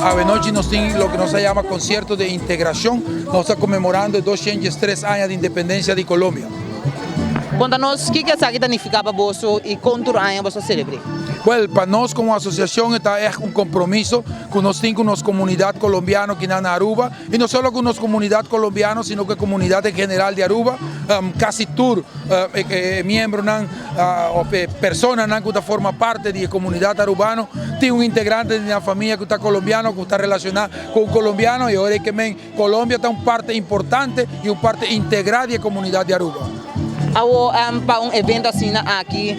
Awenochi nos tin loke nos a yama concierto de integracion. Nos ta conmemorando e 203 aña di independencia di Colombia. Konta nos kiko esaki ta nifiká pa boso i kon tur aña boso a selebr'é. Wèl, pa nos komo asosiashon e ta ègt un kompromiso ku nos tin ku nos komunidat kolombiano kinan na Aruba i no solo ku nos komunidat kolombiano sino ku e komunidat en general di Aruba. Kasi tur e miembronan òf e personanan ku ta forma parte di e komunidat arubano tin un integrante di nan famia ku ta kolombiano ku ta relashoná ku un kolombiano i ora e ke men Colombia ta un parte importante y un parte integra di e comunidad di Aruba. Awo pa un evento asina aki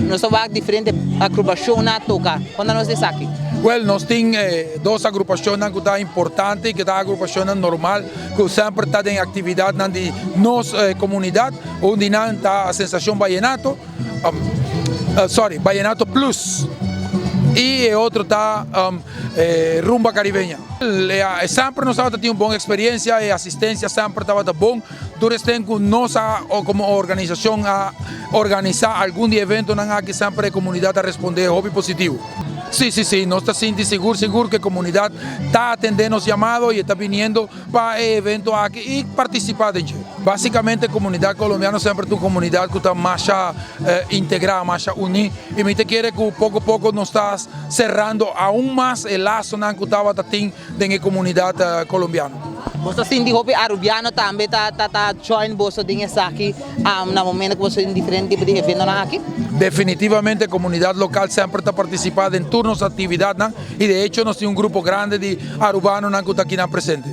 nos ta wak diferente agrupacionnan a toca. Conta nos di esaki. Wel, nos tin dos agrupacionnan cu ta importante y cu ta agrupacionnan normal cu semper ta den actividadnan di nos comunidad. Un di nan ta Sensacion Vallenato. Sorry, Vallenato Plus y e otro ta Rumba Caribeña. Semper nos tabata tin un bon experiencia, e asistencia semper tabata bon. Tur esten cu nos a como organisacion a organisa algun di eventonan aki semper e comunidad a responde hopi positivo. Si, si, si, nos ta sinti sigur sigur cu e comunidad ta atende nos yamado y e ta biniendo pa e evento aki y participa den dje. Basicamente comunidad colombiano semper ta un comunidad cu ta masha integra, masha uni y mi ta kere cu poco poco nos ta cerrando aun mas e lazonan cu tabata tin den e comunidad colombiano. Bo ta sinti hopi Arubiano tambe ta ta join boso den esaki na momento cu boso tin diferente tipo di eventonan aki? Definitivamente comunidad local semper ta participa den tur nos actividadnan y de hecho nos tin un grupo grandi di Arubanonan cu ta akinan presente.